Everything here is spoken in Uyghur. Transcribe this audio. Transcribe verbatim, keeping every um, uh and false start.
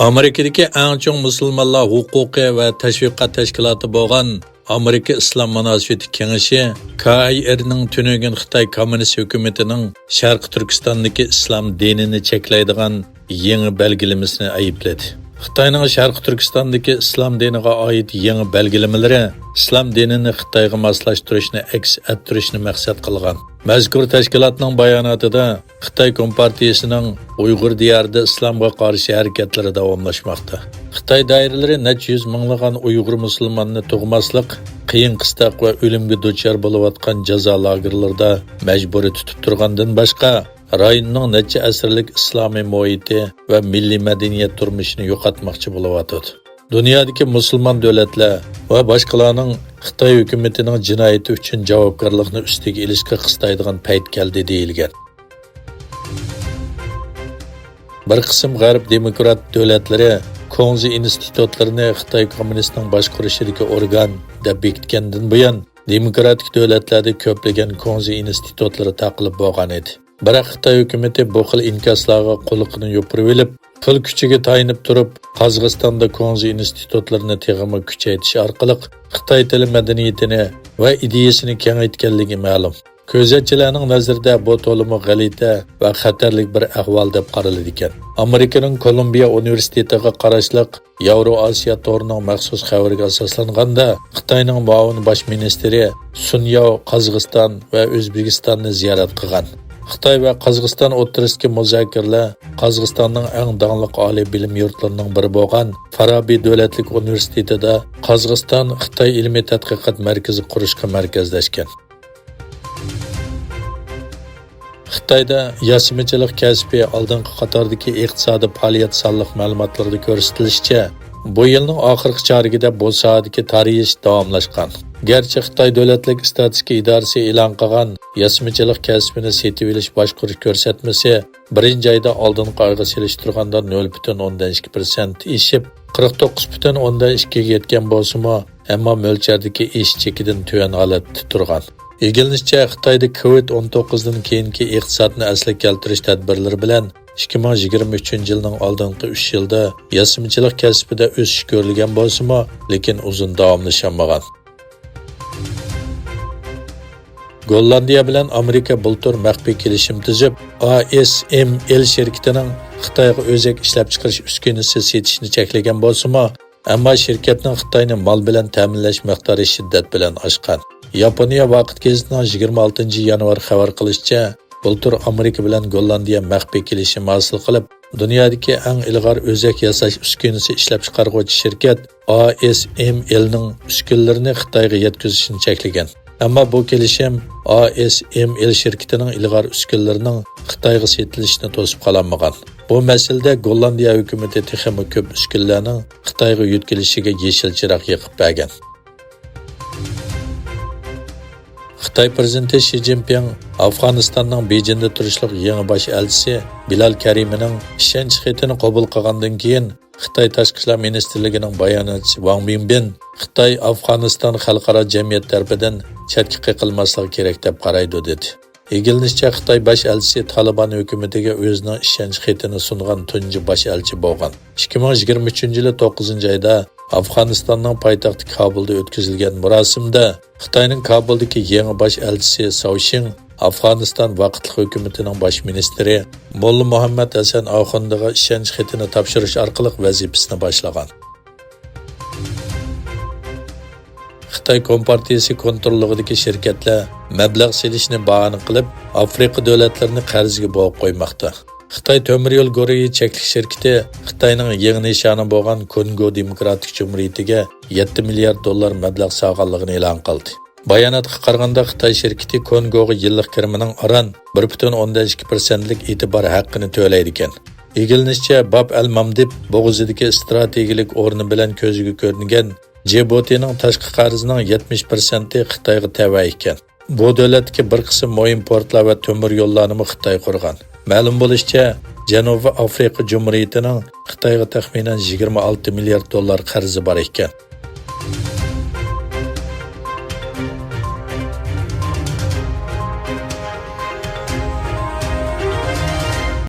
ئامېرىكىدىكى ئەڭ چوڭ مۇسۇلمانلار ھوقۇقى ۋە تەشۋىقات تەشكىلاتى بولغان ئامېرىكا ئىسلام مۇناسىۋىتى كېڭىشى، كائىرنىڭ تۈنۈگۈن خىتاي كوممۇنىست ھۆكۈمىتىنىڭ شەرقىي تۈركىستاندىكى ئىسلام دىنىنى چەكلەيدىغان يېڭى بەلگىلىمىسىنى ئەيىبلىدى. خىتاينىڭ شەرقىي تۈركىستاندىكى ئىسلام دىنىغا ئائىت يېڭى بەلگىلىمىلىرى ئىسلام دىنىنى خىتايغا ماسلاشتۇرۇشنى ئەكس ئەتتۈرۈشنى مەقسەت قىلغان. مەزكۇر تەشكىلاتنىڭ باياناتىدا خىتاي كومپارتىيىسىنىڭ ئۇيغۇر دىيارىدا ئىسلامغا قارشى ھەرىكەتلىرى داۋاملاشماقتا. خىتاي دائىرىلىرى نەچچە يۈز مىڭلىغان ئۇيغۇر مۇسۇلماننى تۇغماسلىق، قىيىن-قىستاق ۋە ئۆلۈمگە دۇچار بولۇۋاتقان جازا لاگېرلىرىدا مەجبۇرىي تۇتۇپ تۇرغاندىن باشقا، رايوننىڭ نەچچە ئەسىرلىك ئىسلامىي مۇھىتى ۋە مىللىي مەدەنىيەت تۇرمۇشىنى يوقاتماقچى بولۇۋاتىدۇ. دۇنيادىكى مۇسۇلمان دۆلەتلەر ۋە باشقىلارنىڭ خىتاي ھۆكۈمىتىنىڭ جىنايىتى ئۈچۈن جاۋابكارلىقنى ئۈستىگە ئېلىشقا قىستايدىغان پەيت كەلدى، دېيىلگەن. بىر قىسىم غەرب دېموكرات دۆلەتلىرى كۇڭزى ئىنستىتۇتلىرىنى خىتاي كوممۇنىستىنىڭ باشقۇرۇشىدىكى ئورگان دەپ بېكىتكەندىن بۇيان، دېموكراتىك دۆلەتلەردە كۆپلىگەن كۇڭزى ئىنستىتۇتلىرى تاقىلىپ بولغانىدى. بىراق خىتاي ھۆكۈمىتى بۇ خىل ئىنكاسلارغا قۇلىقىنى يوپۇرۇۋېلىپ، پۇل كۈچىگە تايىنىپ تۇرۇپ، قازاقىستاندا كۇڭزى ئىنستىتۇتلىرىنى تېخىمۇ كۈچەيتىش ئارقىلىق خىتاي تىلى مەدەنىيىتىنى ۋە ئىدىيەسىنى كېڭەيتكەنلىكى مەلۇم. كۆزەتچىلەرنىڭ نەزىرىدە بۇ تولىمۇ غەلىتە ۋە خەتەرلىك بىر ئەھۋال دەپ قارىلىدىكەن. ئامېرىكىنىڭ كولۇمبىيە ئۇنىۋېرسىتېتىغا قاراشلىق ياۋرو ئاسىيا تورىنىڭ مەخسۇس خەۋىرىگە ئاساسلانغاندا، خىتاينىڭ مۇئاۋىن باش مىنىستىرى سۇن ياۋ قازاقىستان ۋە ئۆزبېكىستاننى زىيارەت قىلغان. خىتاي ۋە قازاقىستان ئوتتۇرىسىدىكى مۇزاكىرىلەر قازاقىستاننىڭ ئەڭ داڭلىق ئالىي بىلىم يۇرتلىرىنىڭ بىرى بولغان فارابى دۆلەتلىك ئۇنىۋېرسىتېتىدا قازاقىستان خىتاي ئىلمىي تەتقىقات مەركىزى قۇرۇشقا مەركەزلەشكەن. خىتايدا ياسىمىچىلىق كەسپى ئالدىنقى قاتاردىكى ئىقتىسادىي پائالىيەت سانلىق مەلۇماتلىرىدا كۆرسىتىلىشىچە، بۇ يىلنىڭ ئاخىرقى چارىكىدە بۇ ساھەدىكى تارىيىش داۋاملاشقان. گەرچە خىتاي دۆلەتلىك ئىستاتىستىكا ئىدارىسى ئېلان قىلغان ياسىمىچىلىق كەسپىنى سېتىۋېلىش باشقۇرۇش كۆرسەتمىسى بىرىنچى ئايدا ئالدىنقى ئايغا سېلىشتۇرغاندا نۆل پۈتۈن ئوندىن ئىككى پىرسەنت ئېشىپ، قىرىق توققۇز پۈتۈن ئوندىن ئىككىگە يەتكەن بولسىمۇ، ئەمما مۆلچەردىكى ئېشىش چېكىدىن تۆۋەن ھالەتتە تۇرغان. ئىگىلىنىشىچە، خىتايدا كوۋىد ئون توققۇزدىن كېيىنكى ئىقتىسادنى ئەسلىگە كەلتۈرۈش تەدبىرلىرى بىلەن ئىككى مىڭ يىگىرمە ئۈچىنچى يىلنىڭ ئالدىنقى ئۈچ يىلدا ياسىمىچىلىق كەسپىدە ئۆسۈش كۆرۈلگەن بولسىمۇ، لېكىن ئۇزۇن داۋاملىشالمىغان. گوللاندىيە بىلەن ئامېرىكا بۇلتۇر مەخپىي كېلىشىم تۈزۈپ، ئا ئېس ئېم ئېل شىركىتىنىڭ خىتايغا ئۆزەك ئىشلەپچىقىرىش ئۈسكۈنىسى سېتىشنى چەكلىگەن بولسىمۇ، ئەمما شىركەتنىڭ خىتاينى مال بىلەن تەمىنلەش مىقدارى شىددەت بىلەن ئاشقان. ياپونىيە ۋاقىت گېزىتىنىڭ يىگىرمە ئالتىنچى يانۋار خەۋەر قىلىشىچە، بۇلتۇر ئامېرىكا بىلەن گوللاندىيە مەخپىي كېلىشىم ھاسىل قىلىپ، دۇنيادىكى ئەڭ ئىلغار ئۆزەك ياساش ئۈسكۈنىسى ئىشلەپچىقارغۇچى شىركەت ئا ئېس ئېم ئېلنىڭ ئۈسكۈنىلىرىنى خىتايغا يەتكۈزۈشنى چەكلىگەن. ئەمما بۇ كېلىشىم ئا ئېس ئېم ئېل شىركىتىنىڭ ئىلغار ئۈسكۈنىلىرىنىڭ خىتايغا سېتىلىشىنى توسۇپ قالالمىغان. بۇ مەسىلىدە گوللاندىيە ھۆكۈمىتى تېخىمۇ كۆپ ئۈسكۈنىلەرنىڭ خىتايغا يۆتكىلىشىگە يېشىل چىراغ يېقىپ بەرگەن. خىتاي پىرېزىدېنتى شى جىنپىڭ ئافغانىستاننىڭ بېيجىڭدا تۇرۇشلۇق يېڭى باش ئەلچىسى بىلال كەرىمىنىڭ ئىشەنچ خېتىنى قوبۇل قىلغاندىن كېيىن، خىتاي تاشقى ئىشلار مىنىستىرلىكىنىڭ باياناتچىسى ۋاڭ بىڭبىن خىتاي ئافغانىستان خەلقئارا جەمئىيەت تەرىپىدىن چەتكە قېقىلماسلىقى كېرەك دەپ قارايدۇ، دېدى. ئىگىلىنىشىچە، خىتاي باش ئەلچىسى تالىبان ھۆكۈمىتىگە ئۆزىنىڭ ئىشەنچ خېتىنى سۇنغان تۇنجى باش ئەلچى بولغان. ئىككى مىڭ يىگىرمە ئۈچىنچى يىلى توققۇزىنچى ئايدا ئافغانىستاننىڭ پايتەختى كابۇلدا ئۆتكۈزۈلگەن مۇراسىمدا خىتاينىڭ كابۇلدىكى يېڭى باش ئەلچىسى ساۋ شىڭ ئافغانىستان ۋاقىتلىق ھۆكۈمىتىنىڭ باش مىنىستىرى موللا مۇھەممەد ھەسەن ئاخۇندىغا ئىشەنچ خېتىنى تاپشۇرۇش ئارقىلىق ۋەزىپىسىنى باشلىغان. خىتاي كومپارتىيىسى كونتروللۇقىدىكى شىركەتلەر مەبلەغ سېلىشنى باھانە قىلىپ، ئافرىقا دۆلەتلىرىنى قەرزگە بوغۇپ قويماقتا. خىتاي تۆمۈر يول گۇرۇھى چەكلىك شىركىتى خىتاينىڭ يېڭى نىشانى بولغان كونگو دېموكراتىك جۇمھۇرىيىتىگە يەتتە مىليارد دوللار مەبلەغ سالغانلىقىنى ئېلان قىلدى. باياناتقا قارىغاندا، خىتاي شىركىتى كونگوغا يىللىق كىرىمىنىڭ ئاران بىر پۈتۈن ئوندىن ئىككى پىرسەنتلىك ئېتىبار ھەققىنى تۆلەيدىكەن. ئىگىلىنىشىچە، باب ئەل مامدىب بوغۇزىدىكى ئىستراتېگىيەلىك ئورنى بىلەن كۆزگە كۆرۈنگەن جىبۇتىنىڭ تاشقى قەرزىنىڭ يەتمىش پىرسەنتى خىتايغا تەۋە ئىكەن. بۇ دۆلەتتىكى بىر قىسىم مۇھىم پورتلار ۋە تۆمۈر يوللارنىمۇ خىتاي قۇرغان. مەلۇم بولۇشىچە، جەنۇبىي ئافرىقا جۇمھۇرىيىتىنىڭ خىتايغا تەخمىنەن يىگىرمە ئالتە مىليارد دوللار قەرزى بار ئىكەن.